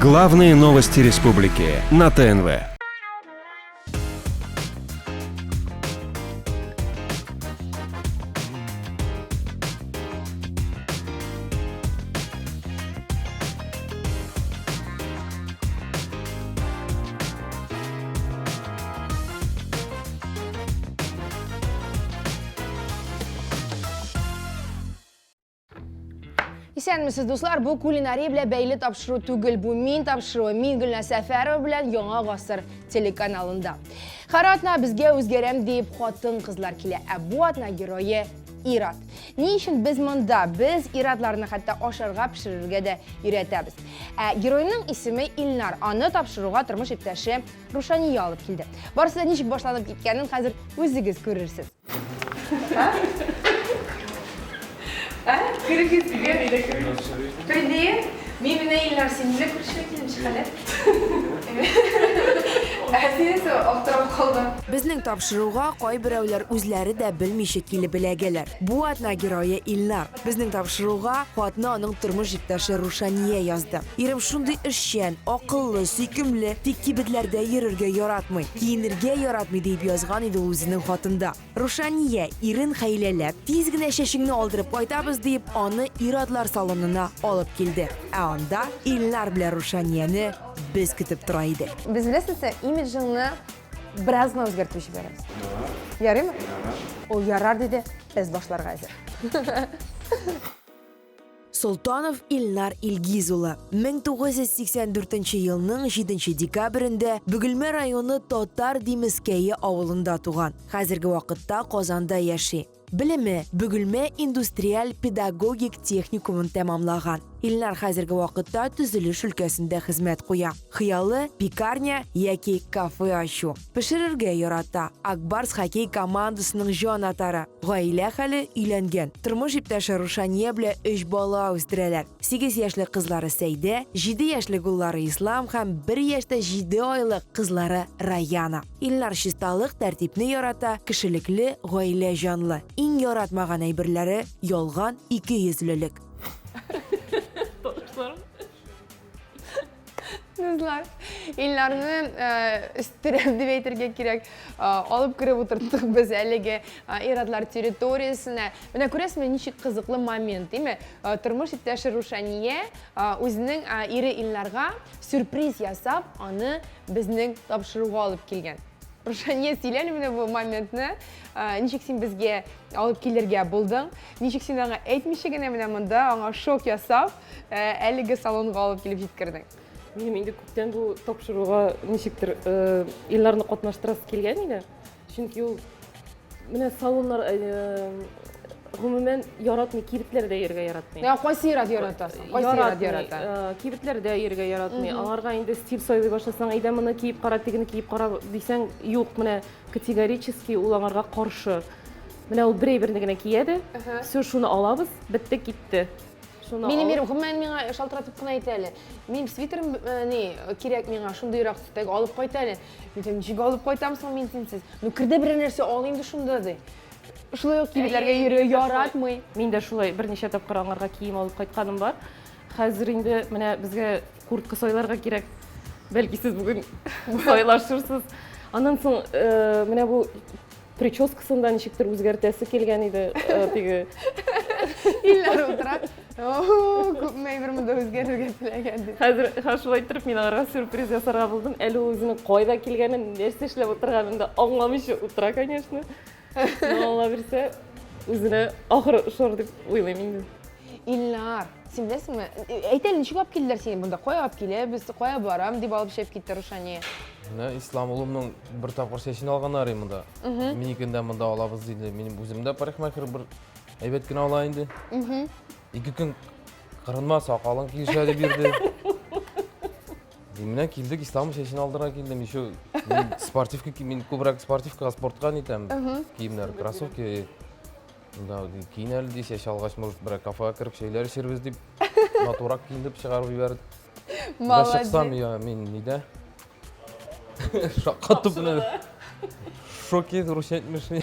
Главные новости республики на ТНВ. Исәнмесез, дуслар! Бу кулинария белән бәйле тапшыру түгел, бу мин тапшыруы. Мин Гөлназ Сәфәрова белән Яңа гасыр телеканалында. Һәр атна безгә үзгәрәм дип хатын-кызлар килә, ә бу атна герое ир-ат. Ни өчен без монда? Без ир-атларны хәтта ашарга пешерергә дә өйрәтәбез. Ә геройның исеме Илнар. Аны тапшыруга тормыш иптәше Рушания алып килде. Барысы да ничек башланып киткәнен хәзер үзегез күрерсез. Ә? Керегез, Привет. Мин менә Илнар синең белән күрешергә килдем, чык әле. Ә син нәрсә аптырап калдың? Безнең тапшыруга кайберәүләр үзләре дә белмичә килеп эләгәләр. Бу атна герое Илнар. Безнең тапшыруга хатны аның тормыш иптәше Рушания язды. Ирем шундый эшчән, акыллы, сөйкемле, тик кибетләрдә йөрергә яратмый, киенергә яратмый, диеп язган иде ул үзенең хатында. Рушания, ирен хәйләләп, тиз генә чәчеңне алдырып кайтабыз, диеп, аны ир-атлар салонына алып килде. Ә анда Илнар белән Рушанияне без көтеп тора идек. Без, беләсезме, имиджыңны бераз гына үзгәртеп җибәрәбез. Ярыймы? Ул ярар диде, без башларга әзер. Солтанов Илнар Илгиз улы, 1984 елның 7 декабрендә Бөгелмә районы Татар Димескәе авылында туган. Хәзерге вакытта Казанда яши. Белеме, Бөгелмә индустриаль педагогик техникумын тәмамлаган. Илнар хәзерге вакытта төзелеш өлкәсендә хезмәт куя. Хыялы, пекарня яки кафе ачу. Пешерергә ярата. Ак Барс хоккей командасының җан атары. Гаилә хәле, өйләнгән. Тормыш иптәше Рушания белән өч бала үстерәләр. Сигез яшьлек кызлары Сәйдә, җиде яшьлек уллары Ислам һәм бер яшь тә җиде айлык кызлары Раяна. Илнар чисталык, тәртипне ярата, кешелекле, гаилә җанлы. Иң яратмаган әйберләре, ялган, икейөзлелек. Дуслар, Илнарны өстерәп дип әйтергә кирәк, алып кереп утырттык без әлеге ир-атлар территориясенә. Менә күрәсезме, ничек кызыклы момент, димме? Тормыш иптәше Рушания үзенең ире Илнарга сюрприз ясап, аны безнең тапшыруга алып килгән. Рушания, сөйлә әле менә бу моментны. Ничек син безгә алып килергә булдың? Ничек син аңа әйтмичә генә менә монда аңа шок ясап, әлеге салонга алып килеп җиткердең? Минем инде күптән бу тапшыруга ничектер Илнарны катнаштырасы килгән иде. Чөнки ул менә салоннар гомумән яратмый, кибетләрдә йөрергә яратмый. Ә кайсы ир-ат ярата соң? Кайсы ир-ат ярата? Кибетләрдә йөрергә яратмый. Аларга инде стиль сайлый башласаң, әйдә моны киеп кара, тегене киеп кара дисәң, юк, менә категорически ул аңарга каршы. Менә ул бер әйберне генә кия дә, все, шуны алабыз, бетте, китте. Шуны Минем ирем гомумән миңа шалтыратып кына әйтә әле. Минем свитерым ни кирәк миңа, шундыйрак төстәге алып кайт әле. Мин әйтәм, ничек алып кайтам соң мин синсез? Ну керде берәр нәрсә ал инде шунда ди. Шулай ук кибетләргә йөрергә яратмый. Мин дә шулай берничә тапкыр аңарга кием алып кайтканым бар. Хәзер инде менә безгә куртка сайларга кирәк. Бәлки сез бүген сайлашырсыз. Аннан соң менә бу Прическасын да ничектер үзгәртәсе килгән иде, теге. Илләр утыра. Күпме әйбер монда үзгәрергә теләгән дип. Хәзер хәзер шулай иттереп мин аларга сюрприз ясарга булдым. Әле ул үзенең кайда килгәнен, нәрсә эшләп утырганын да аңламыйча утыра, конечно. Но Алла бирсә, үзенә ахыры ошар дип уйлыйм инде. Илнар, син беләсеңме? Әйт әле, ничек алып килделәр сине монда? Кая алып киләбез, кая барам дип алып чыгып китте Рушания. Менә Ислам улымның бер тапкыр чәчен алганнар инде монда. Минекен дә монда алабыз диде. Минем үзем дә парикмахер бер әйбәт кенә ала инде. Ике көн кырынма, сакалың килешә дип йөрде. Менә килдек, Ислам чәчен алдырга килдем. Еще мин спортивка, мин күбрәк спортивкага, спортка нитәм. Киемнәр, кроссовки. Да, киен әле ди, чәч алгач, может, берәр кафега кереп чәйләр эчербез дип, матурак киендереп чыгарып җибәрде. Молодец. Чыксам, я, мин нидә? Шаккатып менә. Шоке, русча әйтмешли.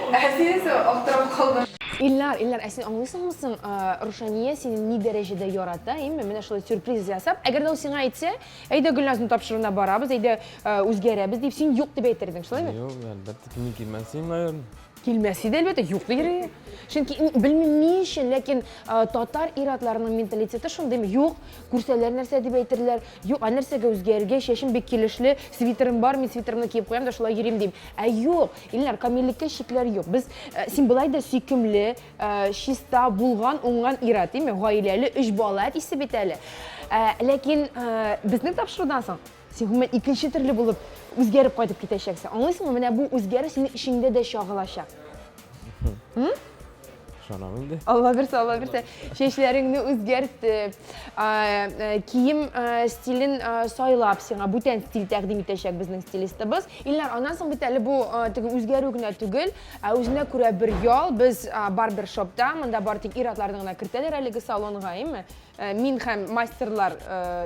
Ә син аптырап калдың. Илнар, Илнар, ә син аңлыйсыңмы соң, Рушания сине ни дәрәҗәдә ярата, әйеме? Менә шулай сюрприз ясап, әгәр дә ул сиңа әйтсә, әйдә Гөлназның тапшыруына барабыз, әйдә үзгәрәбез дип, син юк дип әйтер идең, шулаймы? Юк, әлбәттә, мин килмәс идем, наверное. Килмәс иде, әлбәттә, юк дигәр иде. Чөнки белмим ни өчен, ләкин татар ир-атларының менталитеты шундый, юк, күрсәләр нәрсә дип әйтерләр, юк, ә нәрсәгә үзгәрергә, чәчем бик килешле, свитерым бар, мин свитерымны киеп куям да шулай йөрим дим. Ә юк, Илнар, камиллеккә чикләр юк. Без, син болай да сөйкемле, чиста, булган, уңган ир-ат, димме? Гаиләле, өч бала әтисе бит әле. Ләкин безнең тапшырудан соң син гомумән икенче төрле булып үзгәреп кайтып китәчәксең. Аңлыйсыңмы? Менә бу үзгәреш синең эчеңдә дә чагылачак. Ышанам инде. Алла бирсә, Алла бирсә. Чәчләреңне үзгәртеп, э, кием э, стилен э, сайлап сиңа бүтән стиль тәкъдим итәчәк безнең стилистыбыз. Илнар, аннан соң бит әле бу теге үзгәрү генә түгел, ә үзенә күрә бер ял. Без барбершопта, монда бары тик ир-атларны гына кертәләр әлеге салонга, әйеме? Мин һәм мастерлар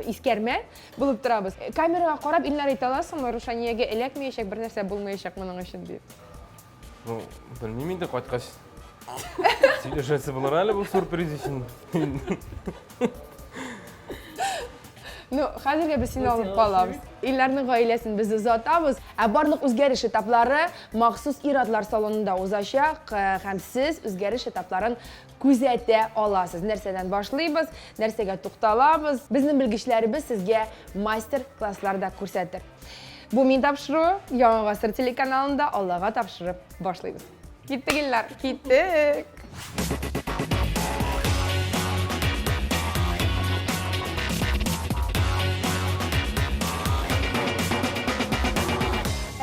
искәрмә булып торабыз. Камерага карап, Илнар әйтә аласыңмы, Рушаниягә эләкмәячәк, бер нәрсә булмаячак моның өчен дип? Ну, белмим инде кайткач. Сөйләшәсе булыр әле бу сюрприз өчен. Ну, хәзергә без сине алып калабыз. Илнарның гаиләсен без озатабыз. Ә барлык үзгәреш этаплары махсус ир-атлар салонында узачак э, һәм сез үзгәреш этапларын күзәтә аласыз. Нәрсәдән башлыйбыз, нәрсәгә тукталабыз. Безнең белгечләребез сезгә мастер-класслар да күрсәтер. Бу мин тапшыру Яңа гасыр телеканалында Аллага тапшырып башлыйбыз. Киттек, Илнар, киттек.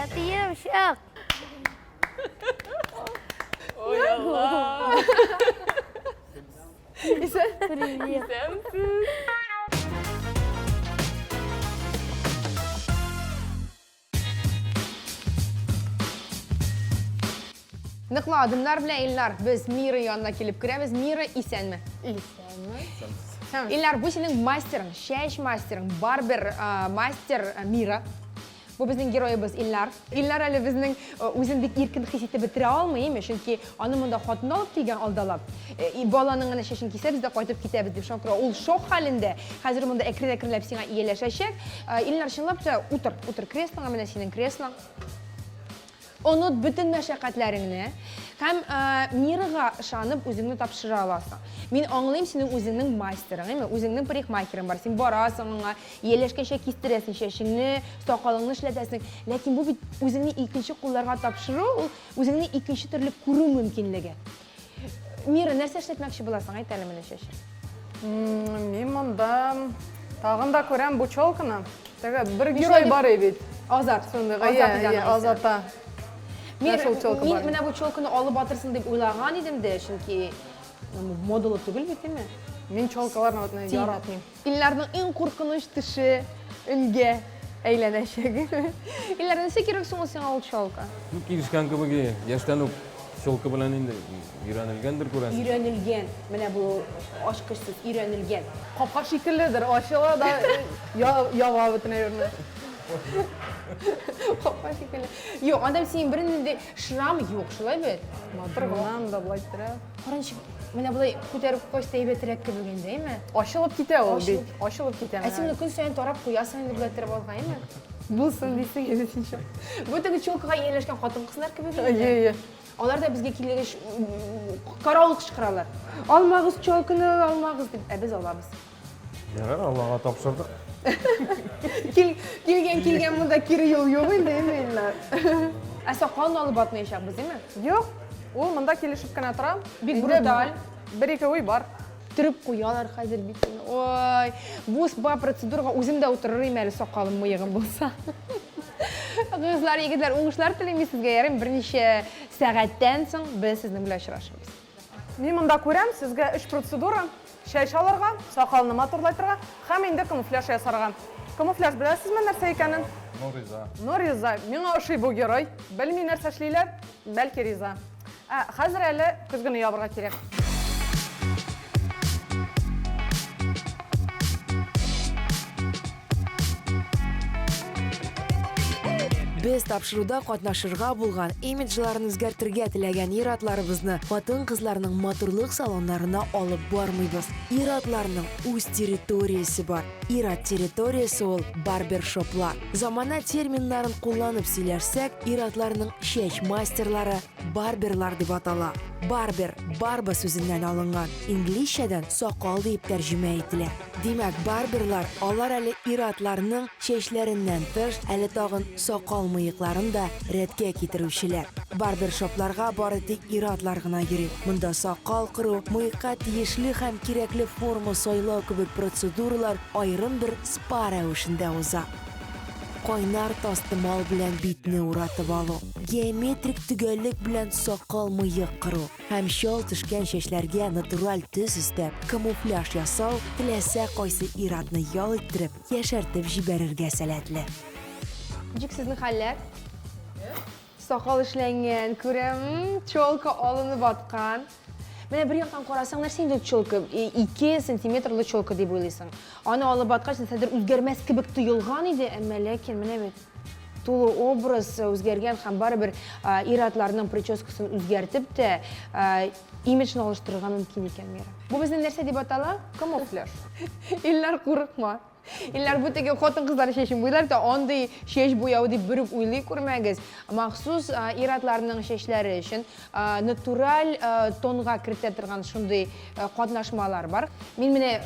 Әтием, чык! Ой, Алла! Привет. Ныклы адымнар белән Илнар, без Мира янына килеп керәбез. Мира, исәнме? Исәнме. Илнар, бу синең мастерың, чәч мастерың, барбер мастер Мира. Бу безнең героебыз Илнар. Илнар әле безнең э, үзен бик иркен хис итеп бетерә алмый, име? Чөнки аны монда хатын алып килгән алдалап. Э, и баланың гына чәчен кисәбез дә кайтып китәбез дип. Шуңа күрә ул шок хәлендә. Хәзер монда әкрен-әкренләп сиңа ияләшәчәк. Э, Илнар, чынлап та утыр, утыр креслоңа, менә синең креслоң. Оныт бөтен мәшәкатьләреңне һәм Мирага ышанып үзеңне тапшыра аласың. Мин аңлыйм, синең үзеңнең мастерың, әйме? Үзеңнең парикмахерың бар. Син барасың аңа, ияләшкәнчә кистерәсең чәчеңне, сакалыңны эшләтәсең. Ләкин бу бит үзеңне икенче кулларга тапшыру, ул үзеңне икенче төрле күрү мөмкинлеге. Мира, нәрсә эшләтмәкче буласың? Әйт әле менә чәче. Мин монда тагын да күрәм бу челканы. Теге бер герой бар бит. Азат. Шундый, Азат, Азата. Мин, мин менә бу челканы алып атырсың дип уйлаган идем дә, чөнки модалы түгел бит, әйме? Мин челкаларны яратмыйм. Илнарның иң куркыныч төше өнгә әйләнәчәк. Илнар, нәрсә кирәк соң ул сиңа ул челка? Ну, килешкән кебек, яшьтән үк челка белән инде өйрәнелгәндер, күрәсең. Өйрәнелгән. Менә бу ачкычсыз өйрәнелгән. Капка шикелледер, ачыла да яба бөтен әйберне. Капка шикелле. Юк, анда синең бернинди шрам юк, шулай бит? Матур гына анда болай иттерә. Кара ничек менә болай күтәреп куйгач та әйбәтрәк кебек инде, әйме? Ачылып китә ул бит. Ачылып китә. Ә син моны көн саен тарап куясың инде болай иттереп алган, әйме? Булсын дисең инде син чак. Бу теге челкага ияләшкән хатын-кызлар кебек инде. Әйе, әйе. Алар да безгә килгәч каравыл кычкыралар. Алмагыз челканы, алмагыз дип. Ә без алабыз. Ярар, Аллага тапшырдык. Кил, килгән килгән монда кире юл юк инде, әйме, Илнар? Ә сакалны алып атмаячакбыз, әйме? Юк, ул монда килешеп кенә тора. Бик бруталь. Бер-ике уй бар. Төреп куялар хәзер бит инде. Ой, бу спа процедурага үзем дә утырыр идем әле сакалым, мыегым булса. Кызлар, егетләр, уңышлар телим мин сезгә. Ярыйм, берничә сәгатьтән соң без сезнең белән очрашырбыз. Мин монда күрәм, сезгә өч процедура, чәч алырга, сакалны матурлайтырга һәм инде камуфляж ясарга. Камуфляж беләсезме нәрсә икәнен? Ну, риза. Ну, риза. Миңа ошый бу герой. Белми нәрсә эшлиләр, бәлки риза. Ә хәзер әле көзгене ябырга кирәк. Без тапшыруда катнашырга булган, имиджларын үзгәртергә теләгән ир-атларыбызны хатын-кызларның матурлык салоннарына алып бармыйбыз. Ир-атларның үз территориясе бар. Ир-ат территориясе ул барбершоплар. Замана терминнарын кулланып сөйләшсәк, ир-атларның чәч мастерлары барберлар дип атала. Барбер, барба сүзеннән алынган, инглизчәдән сакал диеп тәрҗемә ителә. Димәк, барберлар алар әле ир-атларның чәчләреннән тыш, әле тагын сакал-мыекларын да рәткә китерүчеләр. Барбершопларга бары тик ир-атлар гына йөри. Монда сакал кыру, мыекка тиешле һәм кирәкле форма сайлау кебек процедуралар аерым бер спа рәвешендә уза. Кайнар тастымал белән битне уратып алу, геометрик төгәллек белән сакал-мыек кыру һәм чал төшкән чәчләргә натураль төс өстәп, камуфляж ясау теләсә кайсы ир-атны ял иттереп, яшәртеп җибәрергә сәләтле. Ничек сезнең хәлләр? Сакал эшләнгән, күрәм, челка алынып аткан. Менә бер яктан карасаң, нәрсә инде ул челка? 2 сантиметрлы челка дип уйлыйсың. Аны алып аткач, нәрсәдер үзгәрмәс кебек тоелган иде, әмма ләкин менә бит тулы образ үзгәргән һәм барыбер ир-атларның прическасын үзгәртеп тә имиджны алыштырырга мөмкин икән, Мира. Бу безнең нәрсә дип атала? Камуфляж. Илнар, курыкма. Илнар, бу теге хатын-кызлар чәчен буйлар да андый чәч буяу дип бер үк уйлый күрмәгез. Махсус ир-атларның чәчләре өчен натураль тонга кертә торган шундый катнашмалар бар. Мин менә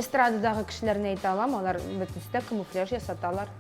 эстрададагы кешеләрне әйтә алам, алар бөтенесе дә камуфляж ясаталар.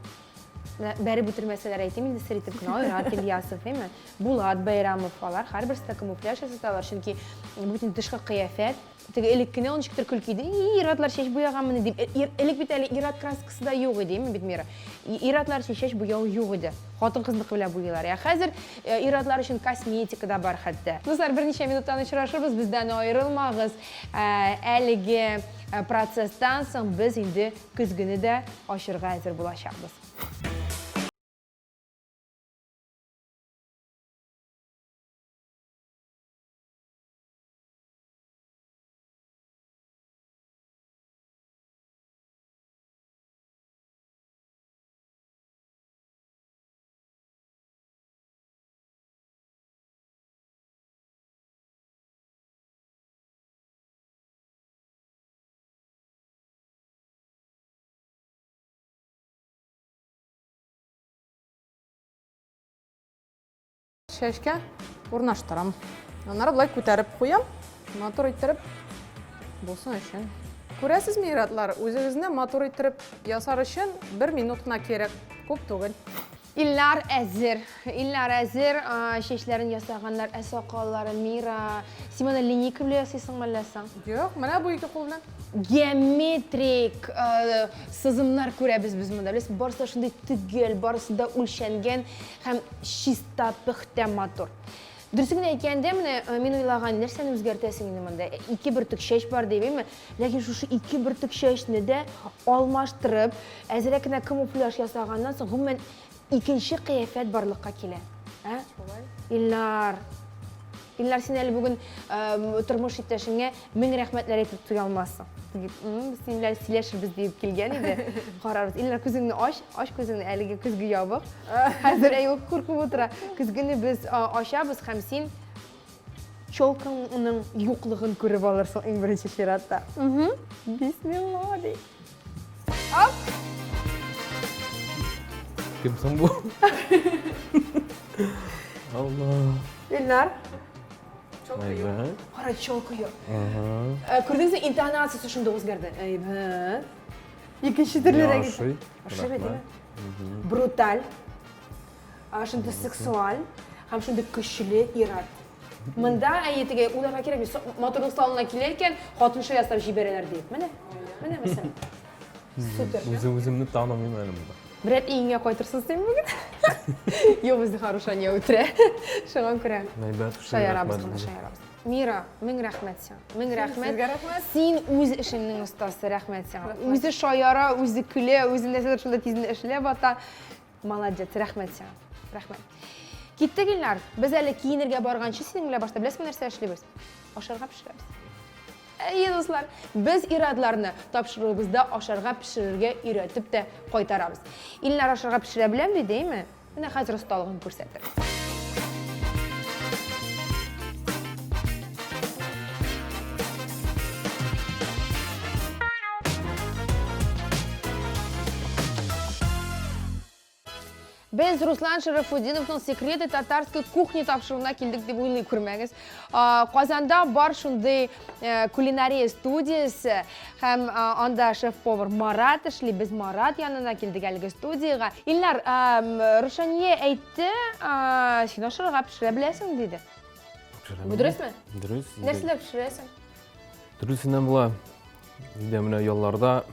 Менә бәреп үтермәсәләр әйтим инде сер итеп кенә, Айрат Ильясов, әйме? Булат Бәйрамов, алар һәрберсе дә камуфляж ясаталар, чөнки бөтен тышкы кыяфәт. Теге элек кенә ул ничектер көлке иде. И, ир-атлар чәч буяганмыни дип. Э, элек бит әле ир-ат краскасы да юк иде, әйме бит, Мира? Ир-атлар өчен чәч буяу юк иде. Хатын-кызныкы белән буйыйлар. Ә хәзер э, ир-атлар өчен косметика да бар хәтта. Дуслар, берничә минуттан очрашырбыз, бездән аерылмагыз. Э, әлеге процесстан соң без инде көзгене дә ачырга әзер булачакбыз. Чәчкә урнаштырам. Аннары болай күтәреп куям. Матур иттереп булсын өчен. Күрәсезме, ир-атлар, үзегезне матур иттереп ясар өчен бер минут кына кирәк, күп түгел. Илнар әзер. Илнар әзер. Чәчләрен ясаганнар, ә сакаллары Мира. Син моны линейка белән ясыйсыңмы әллә соң? Юк, менә бу ике кул белән. Геометрик сызымнар күрәбез без монда. Беләсез, барысы да шундый төгәл, барысы да үлчәнгән һәм чиста, пөхтә, матур. Дөресен генә әйткәндә, менә мин уйлаган, нәрсәне үзгәртәсең инде монда? Ике бөртек чәч бар дип, әйме? Ләкин шушы ике бөртек чәчне дә алмаштырып, әзрәк кенә камуфляж ясаганнан соң, гомумән, икенче кыяфәт барлыкка килә. Ә? Шулай. Илнар, Илнар, син әле бүген тормыш иптәшеңә мең рәхмәтләр әйтеп туя алмассың. Без синең белән сөйләшербез диеп килгән иде. Карарбыз. Илнар, күзеңне ач, ач күзеңне, әлеге көзге ябык. Хәзер әй ул куркып утыра. Көзгене без ачабыз һәм син челкаңның юклыгын күреп алырсың иң беренче чиратта. Бисмилла ди. Оп! Кем соң бу? Алла. Илнар. Әйбәт. Кара челка юк. Э, күрдегезме, интонациясе шунда үзгәрде. Әйбәт. Икенче төрлерәк. Ошый. Ошый бит, Бруталь. Шундый сексуаль һәм шундый көчле ир-ат. Монда әйе теге уйларга кирәкми. Матурлык салонына килә икән, хатын шул ясап җибәрәләр дип. Менә, менә мәсәлән. Супер. Үзем үземне танымыйм әле монда. Берәр өеңә кайтырсың син бүген. Юк, безне Харушания үтерә. Шуңа күрә. Әйбәт, Шаярабыз гына, шаярабыз. Мира, мең рәхмәт сиңа. Мең рәхмәт. Сезгә рәхмәт. Син үз эшеңнең остасы, рәхмәт сиңа. Үзе шаяра, үзе көлә, үзе нәрсәдер шунда тиз эшләп ата. Молодец, рәхмәт сиңа. Рәхмәт. Киттек, Илнар. Без әле киенергә барганчы синең белән башта беләсеңме нәрсә эшлибез? Ашарга пешерәбез. Әйе, дуслар, без ир-атларны тапшыруыбызда ашарга пешерергә өйрәтеп тә кайтарабыз. Илнар ашарга пешерә беләм диде, әйме? Менә хәзер осталыгын күрсәтер. Без Руслан Шарафутдиновның Секреты татарской кухни тапшыруына килдек дип уйлый күрмәгез. Казанда бар шундый э, кулинария студиясе һәм анда шеф-повар Марат эшли. Без Марат янына килдек әлеге студиягә. Илнар, Рушания әйтте, син ашарга пешерә беләсең диде. Бу дөресме? Дөрес. Нәрсәләр пешерәсең? Төрлесеннән була. Өйдә менә ялларда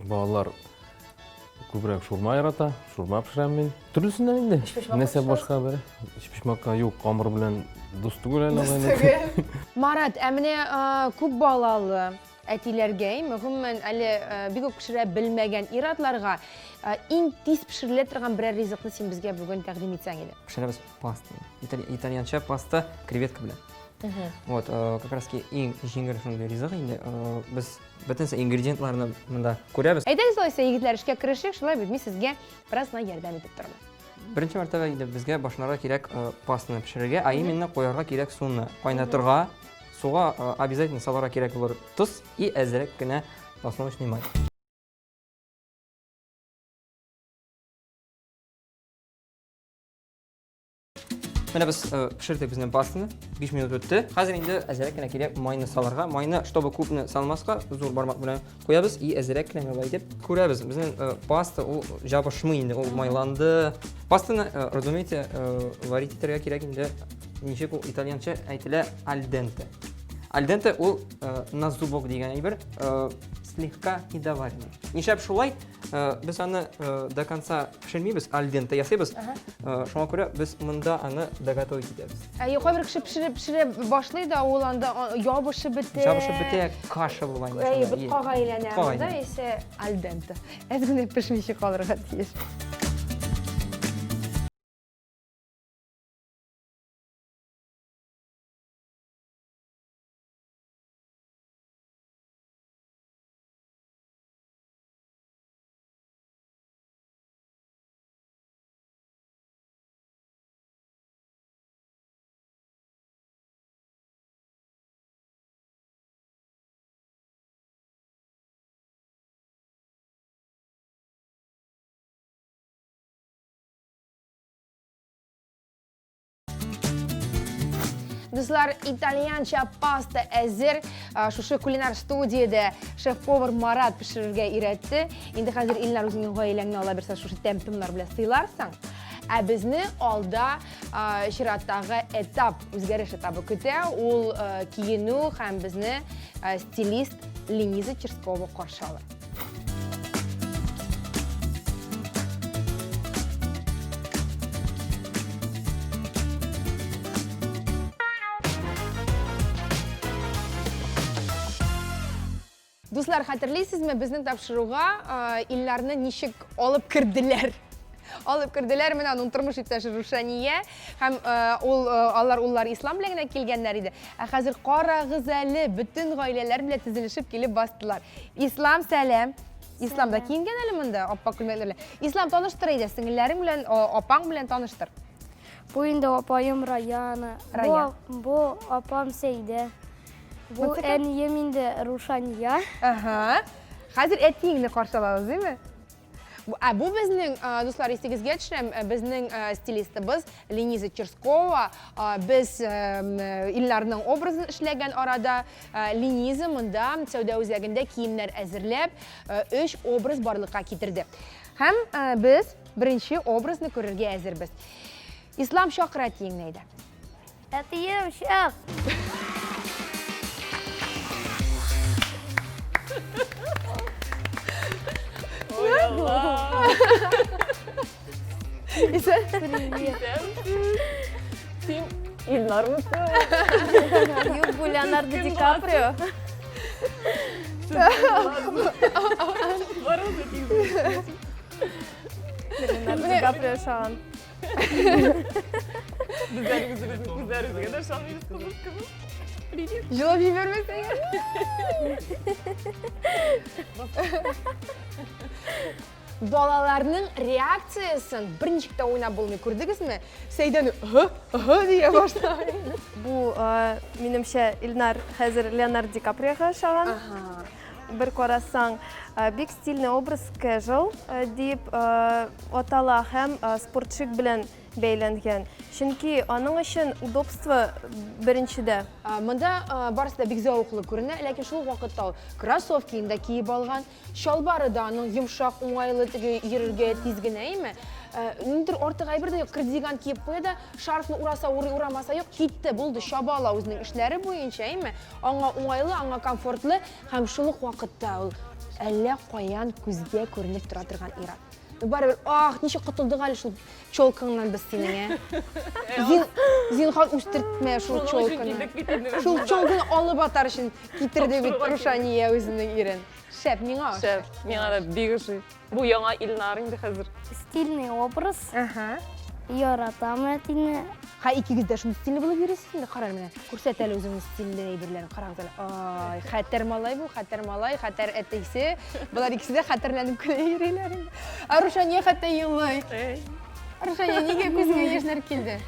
балалар күбрәк шурма ярата, шурма пешерәм мин. Төрлесеннән инде. Нәрсә башка бер. Өчпочмакка юк, камыр белән дус түгел әле алай. Дус түгел. Марат, ә менә күп балалы әтиләргә, гомумән, әле бик үк пешерә белмәгән ир-атларга иң тиз пешерелә торган берәр ризыкны син безгә бүген тәкъдим итсәң иде. Пешерәбез паста. Итальянча паста креветка белән. Вот, как раз таки иң җиңел шундый ризык инде. Без бөтенесе ингредиентларны монда күрәбез. Әйдәгез алайса, егетләр, эшкә керешик, шулай бит, мин сезгә бераз гына ярдәм итеп торырмын. Беренче мәртәбә инде безгә башларга кирәк пастаны пешерергә, а именно куярга кирәк суны кайнатырга. Суга обязательно салырга кирәк булыр тоз и әзрәк кенә подсолнечный май. Менә без э, пешердек безнең пастаны. 5 минут үтте. Хәзер инде әзрәк кенә кирәк майны салырга. Майны, чтобы күпне салмаска, зур бармак белән куябыз и әзрәк кенә болай итеп күрәбез. Безнең э, паста ул җабышмый инде, ул майланды. Пастаны, э, разумеется, варить итәргә кирәк инде. Ничек ул итальянча әйтелә аль денте. Аль денте ул на зубок дигән әйбер, слегка недоваренный. Нишләп шулай? Э, без аны э, до конца пешермибез, аль денте ясыйбыз. Э, шуңа күрә без монда аны доготовить итәбез. Әйе, кайбер кеше пешереп пешерә башлый да, ул анда ябышып бетә. Ябышып бетә, каша була инде. Әйе, боткага әйләнә. Монда исә аль денте. Әз генә пешмичә калырга тиеш. Дуслар, итальянча паста әзер. Шушы кулинар студиядә шеф-повар Марат пешерергә өйрәтте. Инде хәзер Илнар үзеңнең гаиләңне ала бирсә, шушы тәм-томнар белән сыйларсың. Ә безне алда чираттагы этап, үзгәреш этабы көтә. Ул киенү һәм безне стилист Лениза Черскова каршы алыр. Дуслар, хәтерлисезме, безнең тапшыруга Илнарны ничек алып керделәр? Алып керделәр, менә аның тормыш иптәше Рушания һәм ул алар уллары Ислам белән генә килгәннәр иде. Ә хәзер карагыз әле, бөтен гаиләләр белән тезелешеп килеп бастылар. Ислам, сәлам. Ислам да киенгән әле монда, аппак күлмәкләр белән. Ислам, таныштыр әйдә, сеңелләрең белән, апаң белән таныштыр. Бу инде апаем Раяна. Рая. Бу, бу апам Сәйдә. Бу әнием инде Рушания. Ага. Хәзер әтиеңне каршы алабыз, димме? Ә бу безнең, дуслар, исегезгә төшерәм, безнең стилистыбыз Лениза Черскова. Без Илнарның образын эшләгән арада Лениза монда сәүдә үзәгендә киемнәр әзерләп, өч образ барлыкка китерде. Һәм без беренче образны күрергә әзербез. Ислам чакыра әтиеңне әйдә. Әтием, чык! Ой, Алла! Привет. Син Илнармысың? Юк, бу Леонардо Ди Каприо. Леонардо Ди Каприо ошаган. Без әле үзебезнең күзләребезгә дә ышанмыйбыз кызык кебек. Привет. Җылап җибәрмәсәң. Балаларның реакциясен берничек тә уйнап булмый, күрдегезме? Сәйдәне һы, һы дия башлый. Бу, минемчә, Илнар хәзер Леонардо Ди Каприога ошаган. Бер карасаң, бик стильный образ, casual дип атала һәм спортшик белән бәйләнгән. Чөнки аның өчен удобство беренчедә. Монда барысы да бик зәвыклы күренә, ләкин шул ук вакытта ул кроссовкиын да киеп алган, Чалбары да аның йомшак, уңайлы, теге йөрергә тиз генә, әйме? Ниндидер артык әйбер дә юк, кардиган киеп куя да, шарфны ураса урый, урамаса юк, китте, булды, чаба ала үзенең эшләре буенча, әйме? Аңа уңайлы, аңа комфортлы һәм шул ук вакытта ул әллә каян күзгә күренеп тора торган ир-ат. Ну, барыбер, ах, ничек котылдык әле шул челкаңнан без синең, ә? Зин, зинһар үстертмә шул челканы. Шул челканы алып атар өчен китерде бит Рушания үзенең ирен. Шәп, миңа ошый. Шәп, миңа да бик ошый. Бу яңа Илнар инде хәзер. Стильный образ. Ага. Яратам әтине. Ха, икегез дә шундый стильный булып йөрисез инде. Кара менә, күрсәт әле үзеңнең стильле әйберләрен. Карагыз әле. Ай, хәтәр малай бу, хәтәр малай, хәтәр әтисе. Болар икесе дә хәтәрләнеп кенә йөриләр инде. Ә Рушания хәтта елый. Рушания, нигә күзеңә яшьләр килде?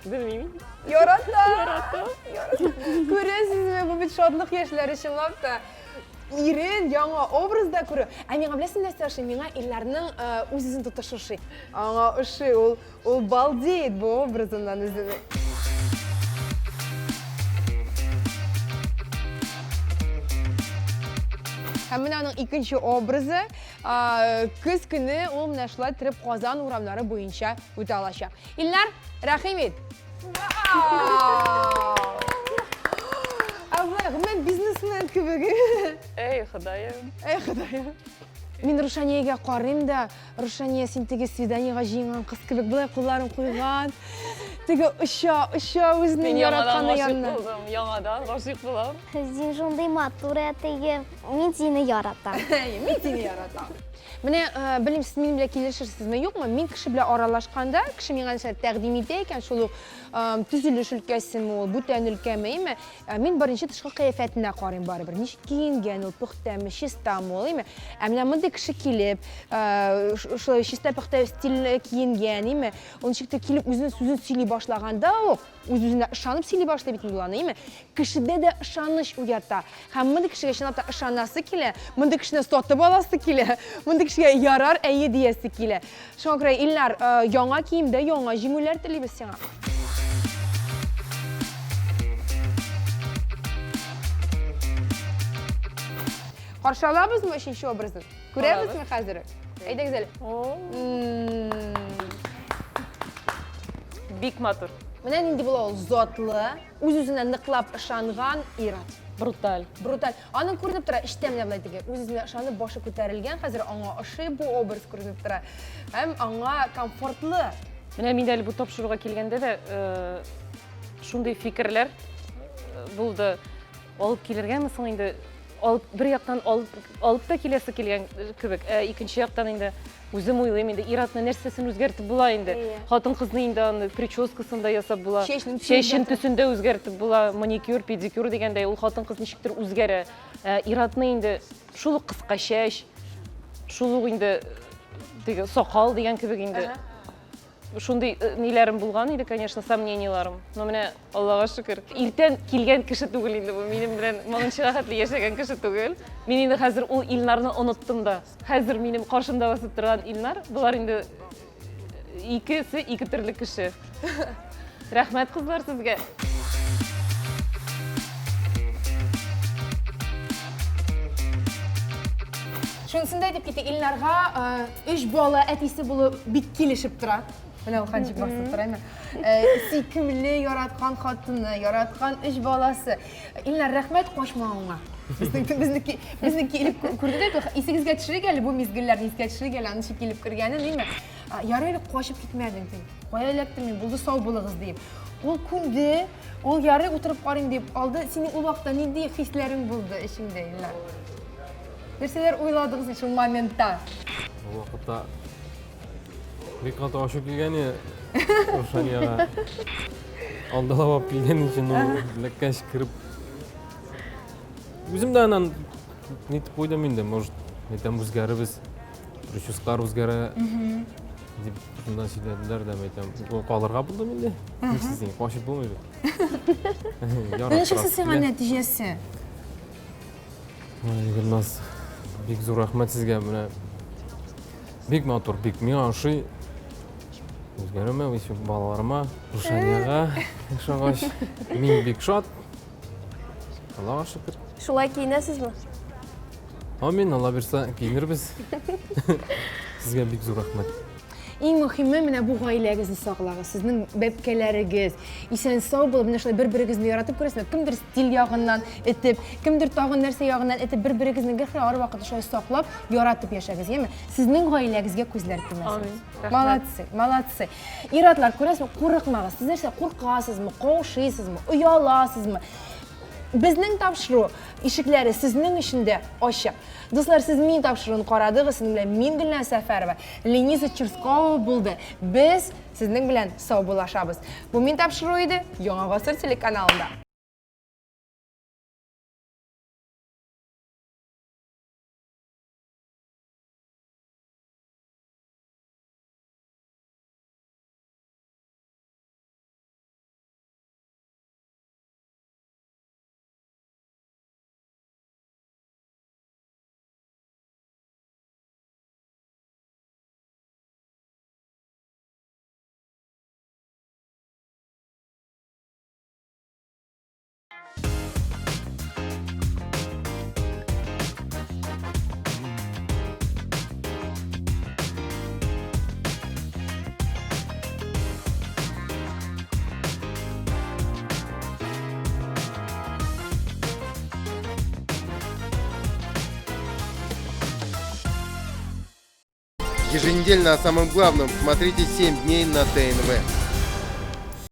Белмим. Ярата. Ярата. Күрәсезме, бу бит шатлык яшьләре чынлап та. Ирен яңа образда күрү. Ә миңа беләсең нәрсә ошый? Миңа Илнарның э, үз-үзен тотышы ошый. Аңа ошый, ул ул балдеет бу образыннан үзенең. Һәм менә аның икенче образы. Көз көне ул менә шулай торып Казан урамнары буенча үтә алачак. Илнар, рәхим ит! Ә болай гомумән бизнесмен кебек. Эй, Ходаем. Эй, Ходаем. Мин Рушаниягә карыйм да, Рушания, син теге свиданиега җыенган кыз кебек, болай кулларын куйган. Теге оча, оча үзенең яратканы янына. Мин яңадан гашыйк булдым, яңадан гашыйк булам. Син шундый матур әтием. Мин сине яратам. Мин сине яратам. Менә, э, белмим, сез минем белән килешерсезме, юкмы? Мин кеше белән аралашканда, кеше миңа нәрсә тәкъдим итә икән, шул ук э, төзелеш өлкәсеме ул, бүтән өлкәме, име, э, мин беренче тышкы кыяфәтенә карыйм барыбер. Ничек киенгән ул, пөхтәме, чистамы ул, име? Ә менә мондый кеше килеп, шулай чиста-пөхтә стильле киенгән, име, ул ничектер килеп үзенең сүзен сөйли башлаганда ук, үз-үзенә ышанып сөйли башлый бит инде ул аны, име? Кешедә дә ышаныч уята. Һәм мондый кешегә чынлап та ышанасы килә, мондый кешене сатып аласы килә, мондый кешегә ярар, әйе диясе килә. Шуңа күрә, Илнар, э, яңа киемдә яңа җиңүләр телибез сиңа. Каршы алабызмы өченче образын? Күрәбезме хәзер? Әйдәгез әле. Бик матур. Менә нинди була ул затлы, үз-үзенә ныклап ышанган ир-ат. Бруталь. Бруталь. Аның күренеп тора, эчтә менә болай теге, үз-үзенә ышанып, башы күтәрелгән, хәзер аңа ошый бу образ күренеп тора. Һәм аңа комфортлы. Менә мин әле бу тапшыруга килгәндә дә э, шундый фикерләр э, булды. Алып килергәме соң инде? Алып, бер яктан алып, алып та киләсе килгән кебек, ә икенче яктан инде үзем уйлыйм инде, ир-атны нәрсәсен үзгәртеп була инде? Хатын-кызны инде аны прическасын да ясап була, чәчен төсен дә үзгәртеп була, маникюр, педикюр дигәндәй, ул хатын-кыз ничектер үзгәрә. Ә ир-атны инде шул ук кыска чәч, шул ук инде теге сакал дигән кебек инде. Шундый э, ниләрем булган иде, конечно, сомнениеларым. Но менә Аллага шөкер, иртән килгән кеше түгел инде бу, минем белән моңынчыга хәтле яшәгән кеше түгел. Мин инде хәзер ул Илнарны оныттым да. Хәзер минем каршымда басып торган Илнар, болар инде э, икесе ике төрле кеше. Рәхмәт, кызлар, сезгә. Шунысын да әйтеп китик, Илнарга э, Өч бала әтисе булу бик килешеп тора. Менә ул ханчик басып тора, әйме? Э, сөйкемле, яраткан хатыны, яраткан өч баласы. Илнар, рәхмәт качмавыңа. Безнең безне безне килеп күрде дә, исегезгә төшерик әле бу мизгелләрне, искә төшерик әле аны ничек килеп кергәнен, әйме? Ярый әле качып китмәдең син. Кая эләктем мин, булды сау булыгыз диеп. Ул күнде, ул ярый утырып карыйм дип алды. Синең ул вакытта нинди хисләрең булды эчеңдә, Илнар? Нәрсәләр уйладыгыз шул моментта? Ул вакытта бик каты ачу килгән иде Рушанияга. Алдалап алып килгән өчен ул эләккәч кереп. Үзем дә аннан нитеп куйдым инде, может, әйтәм, үзгәрербез. Прическалар үзгәрә дип шунда сөйләделәр дә, әйтәм, калырга булдым инде. Нишлисең, качып булмый бит. Ничек сиңа нәтиҗәсе? Гөлназ, бик зур рәхмәт сезгә. Менә бик матур, бик миңа ошый. Үзгәрүмә, еще балаларыма, Рушанияга ошагач, мин бик шат. Аллага шөкер. Шулай киенәсезме? Амин, Алла бирсә, киенербез. Сезгә бик зур рәхмәт. Иң мөхиме менә бу гаиләгезне саклагыз. Сезнең бәбкәләрегез исән-сау булып, менә шулай бер-берегезне яратып күрәсезме? Кемдер стиль ягыннан этеп, кемдер тагын нәрсә ягыннан этеп, бер-берегезне гел һәрвакыт шулай саклап, яратып яшәгез, яме? Сезнең гаиләгезгә күзләр тимәсен. Амин. Молодцы, молодцы. Ир-атлар, күрәсезме, курыкмагыз. Сез нәрсә, куркасызмы, каушыйсызмы, ояласызмы? Безнең тапшыру ишекләре сезнең өчен дә ачык. Дуслар, сез мин тапшыруын карадыгыз, сезнең белән мин Гөлназ Сәфәрова, Лениза Черскова булды. Без сезнең белән саубуллашабыз. Бу мин тапшыру иде Яңа гасыр телеканалында. Еженедельно о самом главном смотрите 7 дней на ТНВ.